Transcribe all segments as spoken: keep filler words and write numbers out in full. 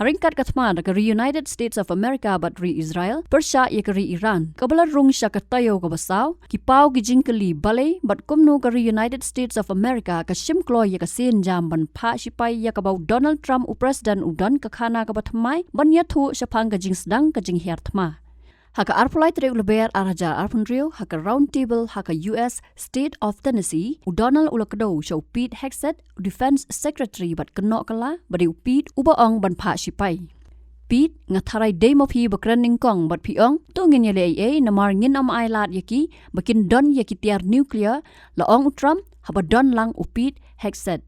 Ha ryngkat ka thma da ka ri United States of America bad ri Israel pyrshah ïa ka ri Iran, kaba la rung sha ka taïew kaba saw, ki paw ki jingkylli balei bad kumno ka ri United States of America ka shim kloi ïa ka sienjam ban phah shipai ïa kaba u Donald Trump u president u don ka khana kaba thymmai ban ïathuh shaphang ka jingsdang ka jinghiar thma. Ha ka arphew lai tarik u Lber ar hajar arphew hynriew, ha ka round table ha ka U S State of Tennessee, u Donald u la kdew sha u Pete Hegseth, u Defense Secretary bad kynnoh kylla, ba dei u Pete uba ong ban phah shipai. Pete, nga tharai dei ma phi ba kren nyngkong bad phi ong, to ngin ïaleh ei ei namar ngin ym ailad ïa ki ba kin don ïa ki tiar nuclear, la ong u Trump haba don lang u Pete Hegseth.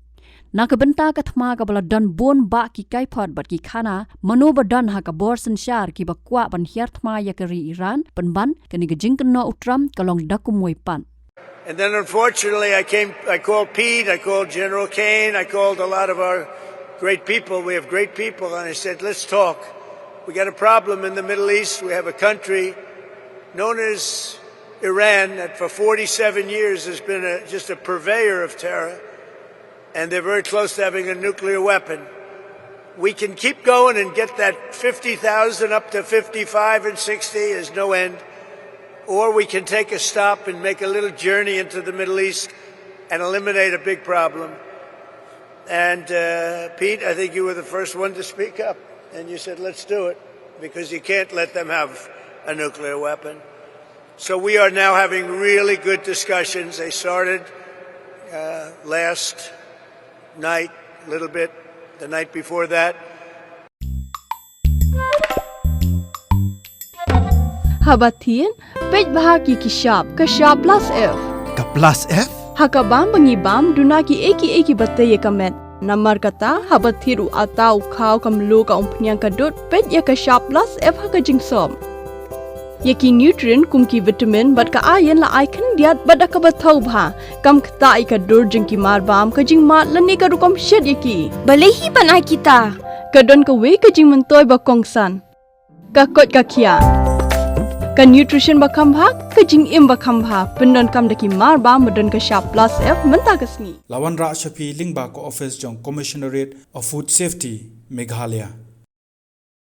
Na ka bynta ka thma kaba la don bun bah ki kaiphod bad ki khana, mano ba don ha ka bor synshar kiba kwah ban hiar thma ïa ka ri Iran, pynban kane ka jingkynnoh u Trump ka long da kumwei pat. And then unfortunately, I came, I called Pete, I called General Cain, I called a lot of our great people. We have great people. And I said, let's talk. We got a problem in the Middle East. We have a country known as Iran that for forty-seven years has been a, just a purveyor of terror. And they're very close to having a nuclear weapon. We can keep going and get that fifty thousand up to fifty-five and sixty is no end. Or we can take a stop and make a little journey into the Middle East and eliminate a big problem. And uh, Pete, I think you were the first one to speak up. And you said, let's do it, because you can't let them have a nuclear weapon. So we are now having really good discussions. They started uh, last night, a little bit, the night before that. Haba thied, peit bha ki ki shap, ka shap plus F. Ka plus F? Ha ka bam ba ngi bam, duna ki ei ki ei kiba tei ïa ka met. Namar kata, haba thied u atta u khaw ka mluh ka umphniang ka dud, peit ïa ka shap plus F ha ka jingsop. Ïa ki nutrient kum ki vitamin bad ka iron la ai khyndiat bad da kaba thaw bha. Kam ktah ïa ka dur jong ki mar bam, ka jingmad lane ka rukom shet ïa ki. Balei hi ban ai kita? Ka don kawei ka jingmyntoi ba kongsan. Ka koit ka khiah. Ka nutrition ba kham bha, ka jingim ba kham bha, pyndonkam da ki mar bam ba don ka shap plus F mynta ka sngi. La wanrah sha phi lyngba ka office jong Commissionerate of Food Safety, Meghalaya.